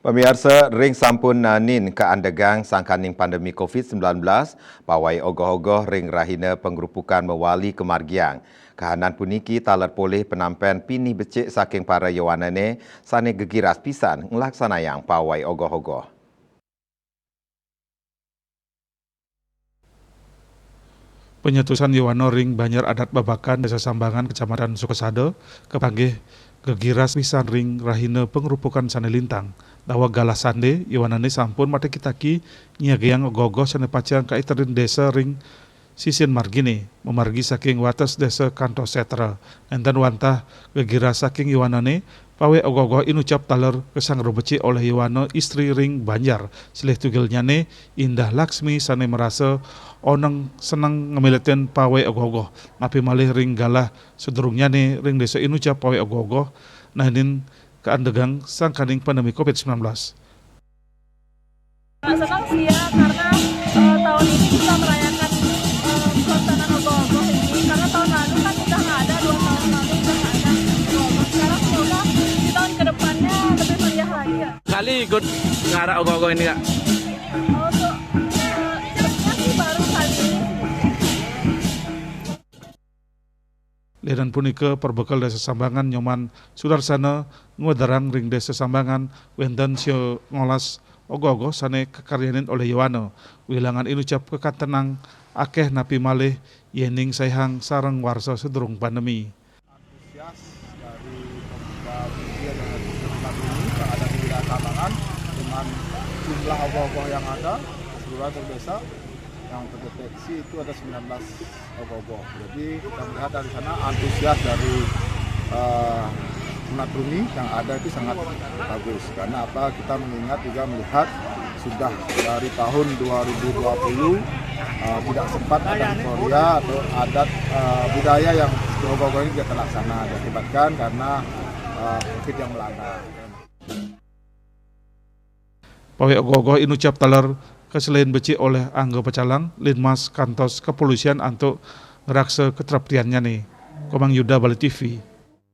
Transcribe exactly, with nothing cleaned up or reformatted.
Pamiarsa, ring sampun naenin kaandegang sangkaning pandemi covid sembilan belas, pawai ogoh-ogoh ring rahina pangrupukan mawali kamargiang. Kahanan puniki taler polih panampen pinih becik saking para yowanane sane gegiras pisan nglaksanayang pawai ogoh-ogoh. Panyetusan yowana ring Banjar Adat Babakan, Desa Sambangan, Kecamatan Sukasada, kapanggih gegiras pisan ring rahina pangrupukan sane lintang. Daweg galah sande, yowanane sampun mataki-taki nyiagayang ogoh-ogoh sane pacang kaiterin desa ring sisin margine, mamargi saking wates desa kantos setra. Nenten wantah gegiras saking yowanane, pawai ogoh-ogoh inucap taler kasangra becik olih yowana istri ring Banjar, silih tugilnyane Indah Laksmi sane marasa oneng seneng ngamiletin pawai ogoh-ogoh. Napi malih ring galah sadurungnyane ring desa inucap pawai ogoh-ogoh naenin kaandegang sangkaning pandemi covid sembilan belas. Senang sih ya, karena eh, tahun ini kita merayakan eh, pelaksanaan ogoh-ogoh ini. Karena tahun lalu kan kita nggak ada, dua tahun lalu kita nggak ada ogoh-ogoh. Sekarang semoga di tahun kedepannya lebih meriah lagi ya. Kali ikut ngarak ogoh-ogoh ini, Kak? Oh, so, eh, ikutnya sih baru kali ini. Lenan punika, perbekel Desa Sambangan Nyoman Sudarsana ngwedarang ring Desa Sambangan wenten sia ngolas ogoh-ogoh sane kakaryanin olih yowana. Wilangan inucap kakantenang akeh napi malih yening saihang sareng warsa sadurung pandemi. Antusias dari pemuda-pemudi dan anak-anak ini yang ada di wilayah Sambangan dengan jumlah ogoh-ogoh yang ada, keseluruhan seluruh desa yang terdeteksi itu ada sembilan belas ogoh-ogoh. Jadi kita melihat dari sana antusias dari eh, umat Rumi yang ada itu sangat bagus. Karena apa? Kita mengingat juga melihat sudah dari tahun dua ribu dua puluh eh, tidak sempat ada euforia atau adat eh, budaya yang ogoh-ogoh ini tidak terlaksana diakibatkan karena eh, covid yang melanda. Pawai ogoh-ogoh inucap taler kaselain becik olih angga pecalang, linmas kantos kepolisian antuk ngraksa katraptiannyane. Komang Yuda, Bali T V,